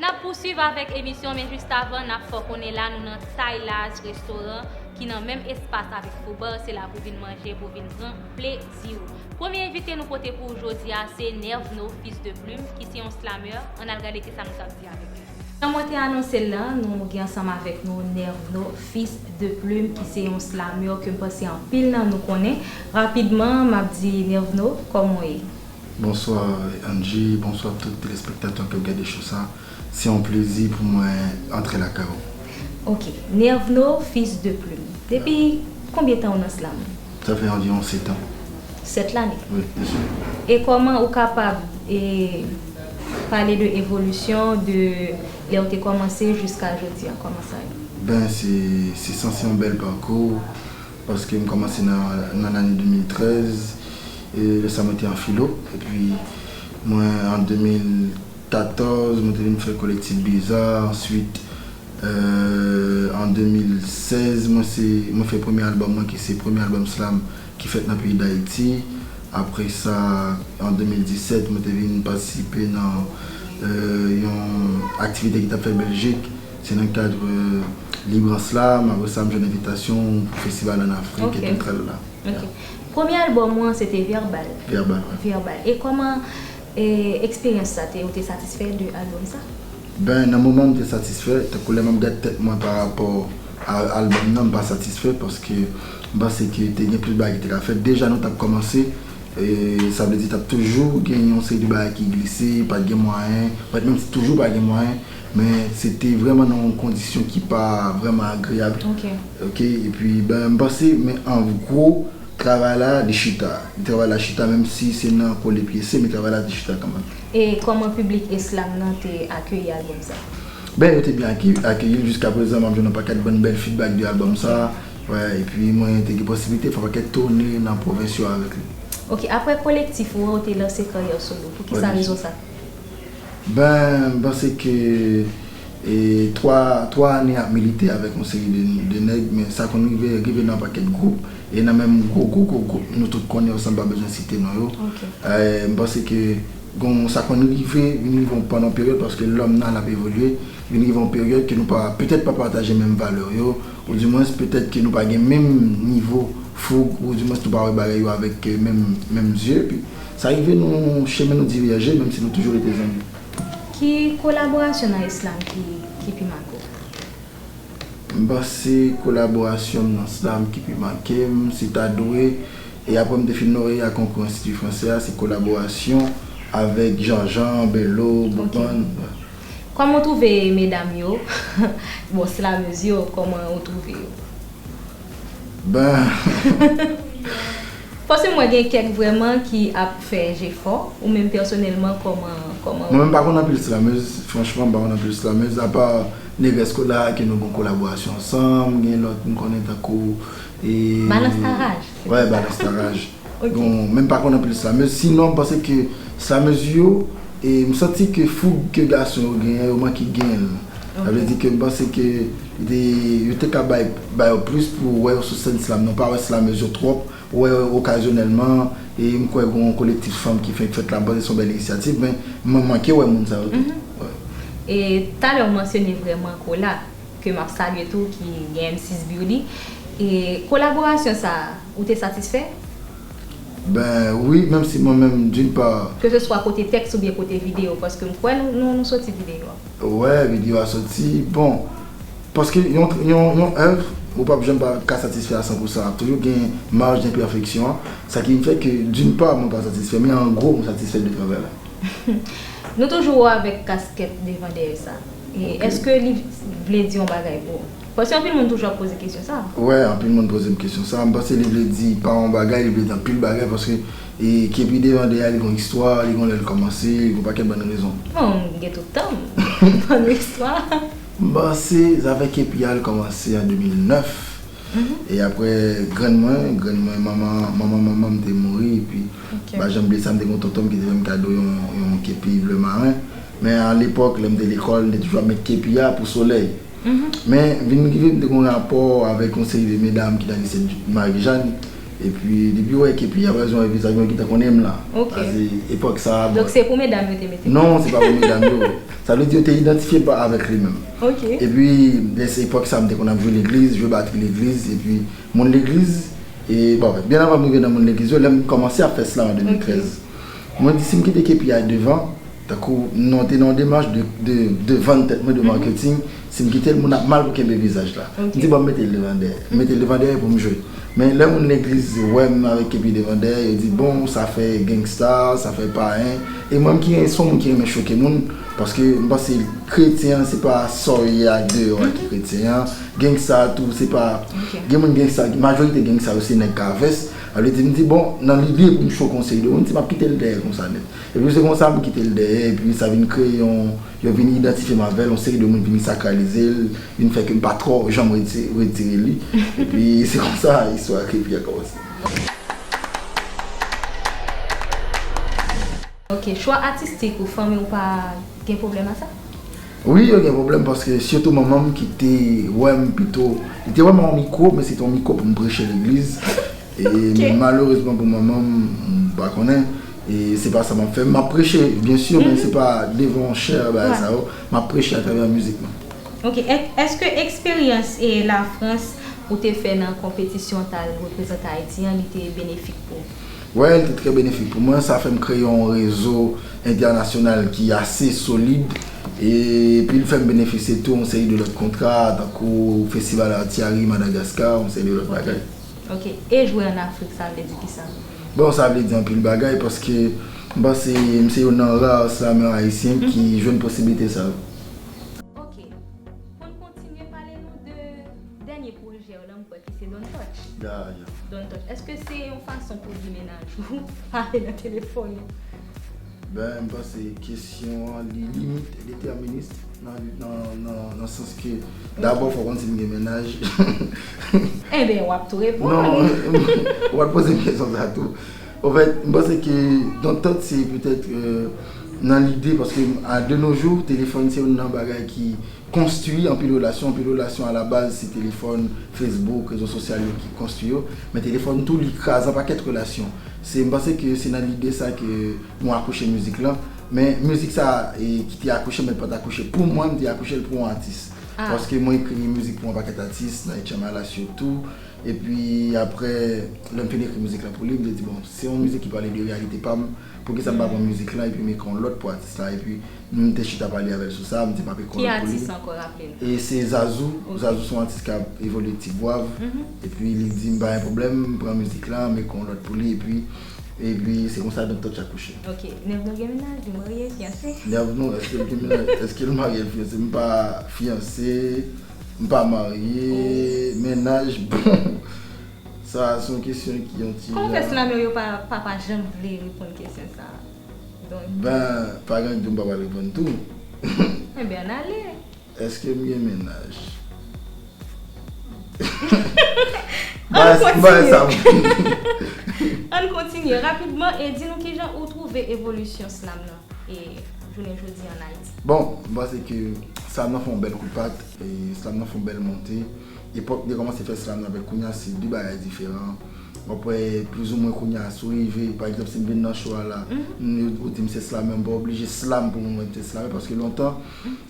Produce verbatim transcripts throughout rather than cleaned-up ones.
N ap pouswiv avèk emisyon, men jis avan, n ap fè w konnen la, nou nan Taylaz Restoran, ki nan menm espas avèk Foubar, se la pou vin manje, pou vin pran plezi w. Premye envite nou pote pou w jodi a, se Nervno, Fils de Plume, ki se yon slameur. Ann al gade kisa nou t ap di avèk li. Jan mwen te anonse l lan, nou gen ansanm avèk nou Nervno, Fils de Plume, ki se yon slameur ke m panse anpil nan nou konnen. Rapidman, m ap di Nervno, kòman w ye? Bonswa, Angie, bonswa tout telespektatè k ap gade show sa. Se yon plezi pou mwen antre lakay ou. Ok. Nervno, Fils de Plume. Depi konbyen tan ou nan slam? Sa fè anviwon sèt an. Sèt lane? Wi, mesye. E kòman ou kapab, e, pale de evolisyon de lè ou te kòmanse jiska jodi a? Kòman sa ye? Ben, se, se sanse yon bèl pakou, paske m kòmanse nan, nan lane de mil trèz, e lè sa mwen te an filo, epi mwen, an de mil katòz, mwen te vin fè Kolektif Biza, answit, euh, an de mil sèz, mwen se, mwen fè premye albòm mwen, ki se premye albòm slam ki fèt nan peyi Dayiti. Apre sa, an de mil disèt, mwen te vin patisipe nan, euh, yon aktivite ki t ap fèt Bèljik. Se nan kad, euh, Librans la, m, apre sa, m jwenn envitasyon pou festival ann Afrik, ok, epi m t al la. Ok. Ya. Premye albòm ou an, se te Vèbal. Vèbal, wi. Vèbal. E kòman, e, eksperyans sa te, ou te satisfè de albòm sa? Ben, nan moman m te satisfè, tankou lè m ap gad tèt mwen pa rapò a albòm nan, m pa satisfè paske m panse ke te gen plis bagay ki te ka fèt. Deja nou t ap kòmanse, e sa vle di t ap toujou gen yon seri de bagay ki glise, pa t gen mwayen, pa t menm si toujou pa gen mwayen, men se te vrèman nan yon kondisyon ki pa vrèman agreyab. Ok. Ok, epi, ben, m panse, men an gwo, travay la, li chita. Travay la chita, menm si se nan kole pyese, men travay la te chita kanmenm. E kòman piblik e slam nan te akeyi albòm sa? Ben, yo te byen ake-, akeyi l. Jiska prezan, m ap jwenn yon pakèt bon bèl feedback de albòm sa. Wè, epi mwen te gen posiblite fè yon pakèt toune nan pwovens yo avèk li. Ok, apre Kolektif ou an, ou te lanse karyè solo. Pou ki sa rezon sa? Ben, m panse ke, e, twa, twa ane ap milite avèk yon seri de, de nèg, men sa konn rive, rive nan yon pakèt gwoup, e nan menm gwo, gwo, gwo gwoup, nou tout konnen yo san m pa bezwen site non yo. Ok. E, m panse ke gon, sa konn rive, vin rive yon, pandan yon peryòd, paske lòm nan l ap evolye, vin rive yon peryòd ke nou pa, petèt pa pataje menm valè yo, oudimwens petèt ke nou pa gen menm nivo foug, oudimwens nou pa wè bagay yo avèk, e, menm, menm zye, epi sa rive nou, chemen nou divèje, menm si nou toujou rete zanmi. Ki kolaborasyon nan islam ki, ki pi make w? M panse kolaborasyon m nan slam ki pi make m, se ta dwe, e apre m te fin lorye ak konkou Enstiti Fransè a, se kolaborasyon avèk Janjan, Belo, ok, Boukman. Kòman w twouve medam yo? Bon, slamez yo, kòman w twouve yo? Ben, paske mwen gen kèk vrèman ki ap fè jefò, ou menm pèsonèlman, kòman, kòman? Mwen menm pa konn anpil slamez, franchman, m pa konn anpil slamez, apa Negrès Kola ke nou gen kolaborasyon ansanm, gen lòt m konnen tankou, e, Balans Taraj. Wè, Balans Taraj. Ok. Bon, men m pa konn anpil slamez, sinon m panse ke slamez yo, e m santi ke foug ke gason yo genyen, yo manke genyen l. Sa vle di ke m panse ke de, yo te ka bay, bay yo plis pou wè yo sou sèn slam nan, pa wè slamez yo twòp, wè yo okazyonèlman, e m kwè gon kolektif fanm ki fenk fèt la, m panse se yon bèl inisyativ, men mwen manke wè moun sa yo tou. Mhm. Wè. E talè w mansyone vrèman Kola, ke m ap salye tou, ki gen M six Beauty. E kolaborasyon sa a, ou te satisfè? Ben wi, menm si mwen menm, d'une part, keseswa kote tèks oubyen kote videyo, paske m kwè nou, nou, nou soti videyo a. Wè, videyo a soti. Bon, paske yon, yon, yon èv, ou p ap janm pa ka satisfè a san pou san. Ap toujou gen maj denpèfeksyon. Sa ki fè ke, d'une part, mwen pa satisfè, men an gwo, mwen satisfè de travay la. Nou toujou wè w avèk kaskèt devan dèyè sa. E, ok, èske li vle di yon bagay pou ou? Paske anpil moun toujou ap poze kesyon sa. Wè, anpil moun poze m kesyon sa. M panse li vle di pa yon bagay, li vle di anpil bagay, paske, e, kepi devan dèyè a, li gon istwa, li gon lè l kòmanse, li gon pakèt bann rezon. Bon, m gen tout tan m ban nou istwa. M panse zafè kepi a, l kòmanse an de mil nèf. Mhm. E apre, grann mwen, grann mwen, manman, manman, manman m te mouri, epi, ok, m pa janm bliye sa, m te gen yon tonton m ki te fè m kado yon, yon kepi bleu marin. Men alepòk, lè m te lekòl, m te toujou ap met kepi a pou solèy. Mhm. Men, vin rive, m te gen yon rapò avèk yon seri de medam ki nan lise Marie-Jeanne, Epi, depi yo wè ke piya pa bezwen wè vizaj mwen, yo gentan konnen m la. Ok. Sa se epòk sa a. Donk, se pou medam yo te mete l? Non, se pa pou medam yo. Sa vle di yo te idantifye m avèk li menm. Ok. Epi, lè se epòk sa a, m te konn ap jwe legliz, jwe batri legliz, epi moun legliz, e, bon, byen avan m rive nan moun legliz yo, lè m kòmanse ap fè slam an de mil trèz, mwen di si m kite kepi a devan, tankou non, te nan yon demach de, de, de vann tèt mwen, de marketing, si m kite l, moun ap mal pou kenbe vizaj la. M di, bon, m mete l devan dèyè. M mete l devan dèyè pou m jwe. Men lè moun legliz wè m avèk kepi devan dèyè, yo di, bon, sa fè gangsta, sa fè payen. E mwen, m ki, se yon moun ki renmen choke moun, paske m panse kretyen an, se pa sa w ye ak deyò a ki kretyen an. Gangsta tou, se pa, gen moun gangsta, majorite gangsta yo se nèg k a vès. Sa vle di, m di, bon, nan lide pou m choke yon seri de moun, m di, m ap kite l dèyè konsa nèt. Epi se konsa m kite l dèyè, epi sa vin kreye yon, yo vin idantifye m avè l, yon seri de moun vin sakralize l, vin fè ke m pa twò janm reti-, retire li. Epi se konsa istwa kepi a kòmanse. Ok, chwa atistik ou, fanmi w pa gen pwoblèm a sa? Wi, yo gen pwoblèm paske sitou manman m ki te wè m pito, li te wè m ak yon mikwo, men se te yon mikwo pou m preche legliz. E, men malerezman pou manman m, m pa konnen. E se pa sa m ap fè. M ap preche, byen si, men se pa devan yon chè, bagay sa yo. M ap preche atravè mizik mwen. Ok. Èske eksperyans e Lafrans ou te fè nan konpetisyon w t al reprezante Ayiti an, li te benefik pou ou? Wè, li te trè benefik pou mwen. Sa fè m kreye yon rezo entènasyonal ki ase solid. E, epi l fè m benefisye tou yon seri de lòt kontra, tankou Festival Artiari Madagaskar, yon seri de lòt bagay. Ok. E jwe ann Afrik, sa vle di kisa? Bon, sa vle di anpil bagay, paske m panse m se youn nan ra slamè ayisyen ki jwenn posiblite sa yo. Ok. Pou n kontinye, pale nou de dènye pwojè w lan, m kwè ki se Don't Touch. Ya, ya. Don't Touch. Èske se yon fason pou w di mennaj ou pale nan telefòn ou? Ben, m panse kesyon an, li limite, detèminis nan, nan, nan, nan sans ke dabò fò w konn si m gen mennaj. Enben, w ap tou reponn. Non, w ap poze m kesyon sa tou. Anfèt, m panse ke Don't Touch se petèt, euh, nan lide, paske a de nos jours, telefòn se youn nan bagay ki konstwi anpil relasyon. Anpil relasyon alabaz se telefòn, Facebook, rezo sosyal yo ki konstwi yo. Men telefòn tou li kraze yon pakèt relasyon. Se, m panse ke se nan lide sa ke mwen akouche mizik lan. Men mizik sa, e, ki te akouche, men l pa t akouche pou mwen, m te akouche l pou yon atis. Ah. Paske mwen ekri mizik pou yon pakèt atis, nan H M I la sitou. Epi apre, lè m fin ekri mizik lan pou li, m te di, bon, se yon mizik ki pale de reyalite pa m, poukisa m pa pran mizik lan epi m ekri yon lòt pou atis la, epi m te chita pale avè l sou sa, m di m ap ekri yon lòt pou li. Ki atis ankò, raple n? E se Zazou. Ok. Zazou se yon atis k ap evolye Ti Gwav. Mhm. Epi li di m pa gen pwoblèm, m pran mizik lan, m ekri yon lòt pou li, epi, epi se konsa Don't Touch akouche. Ok. Nèvno gen mennaj, li marye, fiyanse? Nèvno, èske l gen mennaj? Èske l marye, l fiyanse? M pa fiyanse, m pa marye, oh, mennaj, bon. Sa a se yon kesyon ki yon ti jan. Kòm w fè slamè yo pa, pa, pa janm vle reponn kesyon sa a? Donk. Ben, pa gen anyen k di w m pa pral reponn tou. Enben, ann ale. Èske m gen mennaj? Ann kontinye. Ann kontinye rapidman e di nou kijan ou twouve evolisyon slam nan e jounen jodi an Ayiti. Bon, m panse ke slam nan fè yon bèl kout pat. E slam nan fè yon bèl monte. Epòk m te kòmanse fè slam nan avèk kounye a, se de bagay diferan. W ap wè plizoumwen kounye a, si w rive, pa egzanp, si m vin nan show a la, m, ou di m se slamè, m pa oblije slam pou mwen mwen te slamè, paske lontan,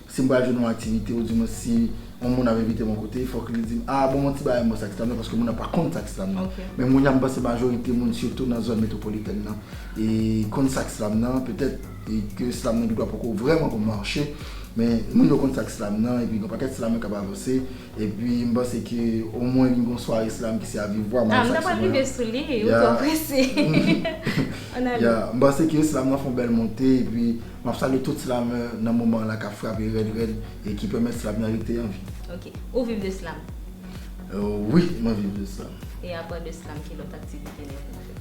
si m pral jwe nan yon aktivite, oudimwen si yon moun ap envite m yon kote, fòk li di m, a, ban m yon ti bagay m wè sa k slam nan, paske moun nan pa konn sa k slam nan. Ok. Men kounye a, m panse majorite moun, sitou nan zòn metwopolitèn nan, e konn sa k slam nan, petèt, e ke slam nan gendwa poko vrèman konn mache, men moun yo konn sa k slam nan, epi gen yon pakèt slamè k ap avanse, epi m panse ke omwen vin gen yon sware slam ki se Avivwa, m wè sa k slam nan. Ah, m ta pral rive sou li, ou twò prese. Ann ale. Ya, m panse ke slam nan fè yon bèl monte, epi m ap salye tout slamè nan moman an la k ap frape rèd rèd e ki pèmèt slam nan rete an vi. Ok. Ou viv de slam? Euh, wi, mwen viv de slam. E apa de slam, ki lòt aktivite Nèvno fè?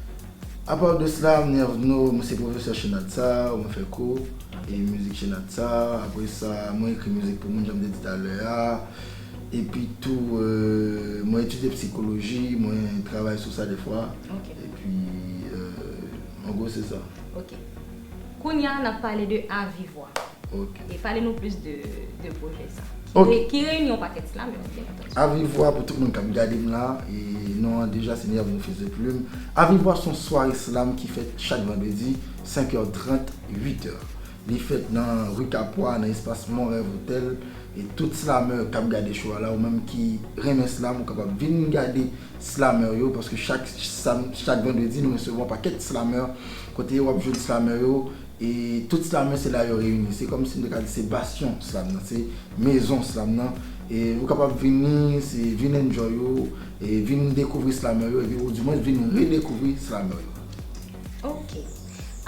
Apa de slam, Nèvno, mwen se pwofesè Chenatsa, mwen fè kou e mizik Chenatsa. Apre sa, mwen ekri mizik pou moun, jan m te di talè a. Epi tou, euh, mwen etidye psikoloji, mwen travay sou sa defwa. Ok. Epi, euh, an gwo, se sa. Ok. Kounye a, n ap pale de Avivwa. E pale nou plis de, de pwojè sa. Ki, re, ki reyini yon pakèt slamè, byen antandi. Avivwa, pou tout moun k ap gade m la, e non an deja se Niavno Fils de Plume. Avivwa se yon sware slam ki fèt chak vandredi, senk è trant, uit è. Li fèt nan ri Kapwa, nan espas Mon Rêve Hotel. E tout slamè k ap gade show a la, ou menm ki renmen slam, ou kapab vin gade slamè yo, paske chak sam-, chak vandredi, nou resevwa yon pakèt slamè. Kote yo w ap jwenn slamè yo, e tout slamè se la yo reyini. Se kòmsi nou te ka di se basyon slam nan, se mezon slam nan. E ou kapab vini, se vin enjoy ou, e vin dekouvri slamè yo, epi ou dimwens vin redekouvri slamè yo. Ok.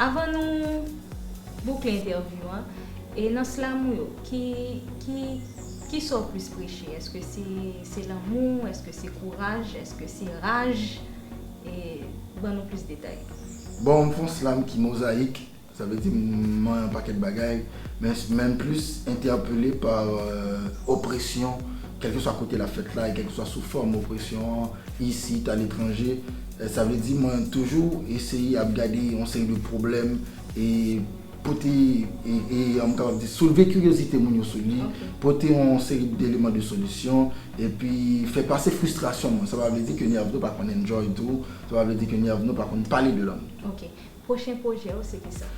Avan nou boukle entèvyou an, e nan slam ou yo, ki, ki, ki sa w plis preche? Èske se, se lanmou? Èske se kouraj? Èske se raj? E ban nou plis detay. Bon, m fè yon slam ki mozayik. Sa vle di m manyen yon pakèt bagay, men, men m plis entèpele pa, euh, opresyon, kèlkeswa kote l ap fèt la, e kèlkeswa sou fòm opresyon an, isit, aletranje. Euh, sa vle di mwen toujou eseye ap gade yon seri de pwoblèm e pote, e, e, m kapab di, soulve kiryozite moun yo sou li, pote yon seri de eleman de solisyon, epi fè pase fristrasyon mwen. Sa pa vle di ke Niavno pa konn enjoy tou, sa pa vle di ke Niavno pa konn pale de lanmou. Ok. Pwochen pwojè w se kisa?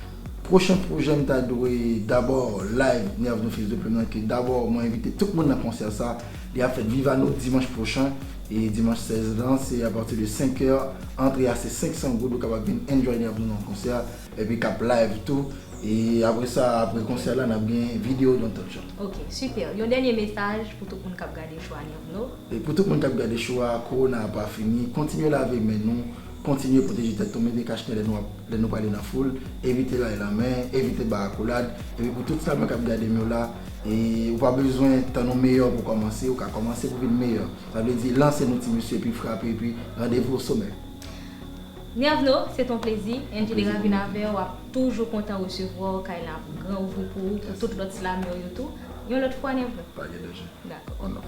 Pwochen pwojè m ta dwe dabò live Niavno Fils de Plume nan, ke dabò mwen envite tout moun nan konsè sa. Li ap fèt Vivano dimanch pwochen, e dimanch sèz lan, se apati de senk è, antre a se senk san goud, ou kapab vin enjoy Niavno nan konsè, epi k ap live tou. E apre sa, apre konsè la, n ap gen videyo Don Totcha. Ok, sipè. Yon dènye mesaj pou tout moun k ap gade show a Niavno. E pou tout moun k ap gade show a, kowona a pa fini, kontinye lave men nou, kontinye pwoteje tèt nou, mete kach nen lè nou ap, lè nou prale nan foul, evite lay lanmen, evite bay akolad, epi pou tout slamè k ap gade m yo la, e ou pa bezwen tann ou meyè pou kòmanse, ou ka kòmanse pou vin meyè. Sa vle di, lanse nou ti mesye, epi frape, epi randevou o somè. Niavno, se t on plezi. Anjeli Ravin avè w ap toujou kontan resevwa w, kay la ap gran ouvri pou ou, pou tout lòt slamè yo tou. Yon lòt fwa, Niavno. Pa gen danje. Dakò. On off.